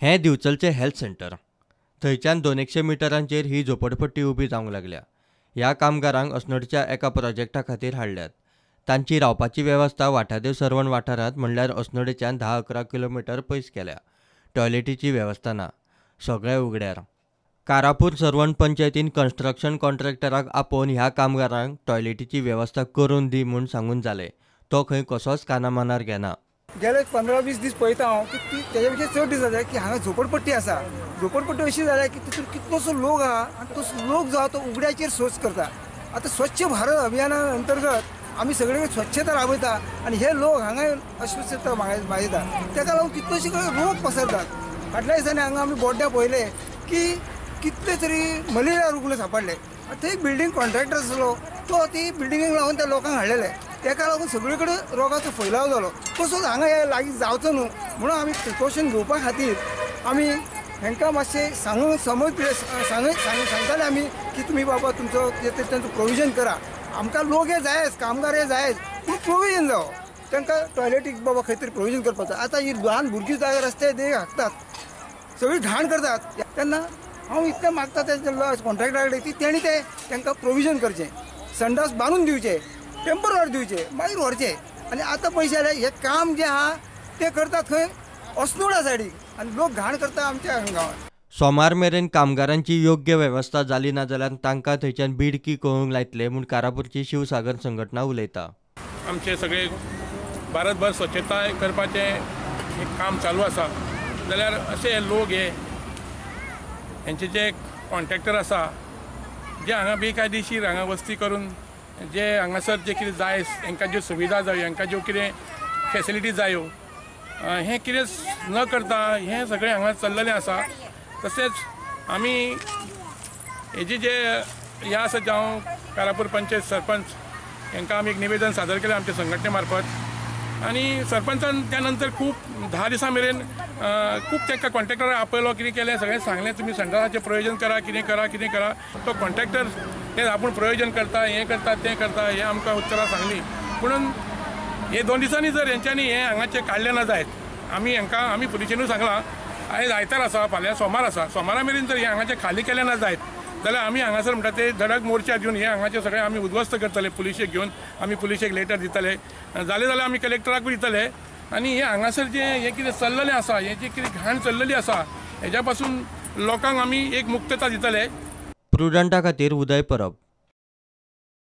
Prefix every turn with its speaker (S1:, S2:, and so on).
S1: हें दिवचलचें health centre. थंयच्यान 200 मिटरांचेर ही झोपडपट्टी उबी जावंक लागल्या. ह्या कामगारांक अस्नोडच्या एका प्रोजेक्टा खातीर हाडल्यात. तांची रावपाची वेवस्था वाठादेव सर्वण वाठारांत म्हणल्यार अस्नोडेच्यान 10-11 किलोमिटर पयस केल्या. टॉयलेटीची वेवस्था ना, सगळें उगड्यार. कारापूर सर्वण पंचायतीन कन्स्ट्रक्शन कॉन्ट्रॅक्टराक आपोवन ह्या कामगारांक टॉयलेटीची वेवस्था करून दी म्हूण सांगून जालें. तो खंय कसोच कानामनार घेना.
S2: गेले 15-20 दीस पळयता हांव की ती तेज्या पेक्षा चड दीस जाले की हांगा झोपडपट्टी आसा. झोपडपट्टी अशी जाल्या की तितून कितलोसो लोक आहा आनी तो लोक जो आहा तो उगड्याचेर शौच करता. आतां स्वच्छ भारत अभियाना अंतर्गत आमी सगळे स्वच्छता राबयता आनी हे लोक हांगा अस्वच्छता मागयता. तेका लागून कितलोशे कडेन रोग पसरतात. फाटल्या दिसांनी हांगा आमी बोड्ड्या पळयले की कितले तरी मलेरिया रुग्ण सापडले. थंय बिल्डींग कॉन्ट्रॅक्टर आसलो तो ती बिल्डिंगेक लागून त्या लोकांक हाडलेले. तेका लागून सगळे कडेन रोगाचो फैलाव जालो. तसोच हांगा हे लागीं जावचो न्हू म्हणून आमी प्रिकॉशन घेवपा खातीर आमी हेंकां मातशें सांगून समज सांगताले आमी की तुमी बाबा तुमचो तेंचो प्रोविजन करा. आमकां लोक हे जायच, कामगार हे जायच, पूण प्रोविजन जावो. तांकां टॉयलेटीक बाबा खंय तरी प्रोविजन करपाचो. आतां ही ल्हान भुरगीं जाग्यार रस्ते देग हाकतात, सगळी घाण करतात. तेन्ना हांव इतलें मागता त्या कॉन्ट्रॅक्टरा कडेन की तेणी ते तांकां प्रोविजन करचें, संडास बांदून दिवचे, टेंपररी दिवचे, मागीर व्हरचे. आनी आतां पयशे जाल्यार हें काम जें आहा तें करतात खंय अस्नोडा सायडीक आनी लोक घाण करता आमच्या गांवांत.
S1: सोमार मेरेन कामगारांची योग्य वेवस्था जाली ना जाल्यार तांकां थंयच्यान बिडकी करूंक लायतले म्हूण कारापूरची शिवसागर संघटना उलयता.
S3: आमचे सगळे भारतभर स्वच्छताय करपाचें एक काम चालू आसा. जाल्यार अशे लोक हे हेंचे जे कॉन्ट्रॅक्टर आसा जे हांगा बेकायदेशीर हांगा वस्ती करून जे हांगासर जे कितें जाय हेंकां ज्यो सुविधा जायो, हेंकां ज्यो कितें फेसिलिटी जायो, हें कितें न करता हें सगळें हांगा चल्ललें आसा. तशेंच आमी हेजे जे हे आसा, जावं कारापूर पंचायत सरपंच हेंकां आमी एक निवेदन सादर केलें आमच्या संघटने मार्फत. आनी सरपंचान त्या नंतर खूब 10 दिसां मेरेन खूब तांकां कॉन्ट्रॅक्टराक आपयलो, कितें केलें सगळें सांगलें, तुमी संडासाचें प्रयोजन करा, कितें करा कितें करा. तो कॉन्ट्रॅक्टर ते आपूण प्रयोजन करता, हें करता तें करता, हें आमकां उत्तरां सांगली. पुणून हे 2 दिसांनी जर हेंच्यांनी हें हांगाचें काडलें ना जायत, आमी हेंकां आमी पुलिशेनूय सांगलां, आयज आयतार आसा, फाल्यां सोमार आसा, सोमारा मेरेन जर हें हांगाचें खाली केलें ना जायत जाल्यार आमी हांगासर म्हणटा ते धडक मोर्चा दिवन हे हांगाचें सगळें आमी उद्ध्वस्त करतले. पुलिशेक घेवन आमी पुलिशेक लेटर दितले, जालें जाल्यार आमी कलेक्टराकूय दितले. आनी हें हांगासर जें हें कितें चल्ललें आसा, हें जें कितें घाण चल्लली आसा, हेज्या पासून लोकांक आमी एक मुक्तता दितले.
S1: प्रुडंटा खातीर उदय परब.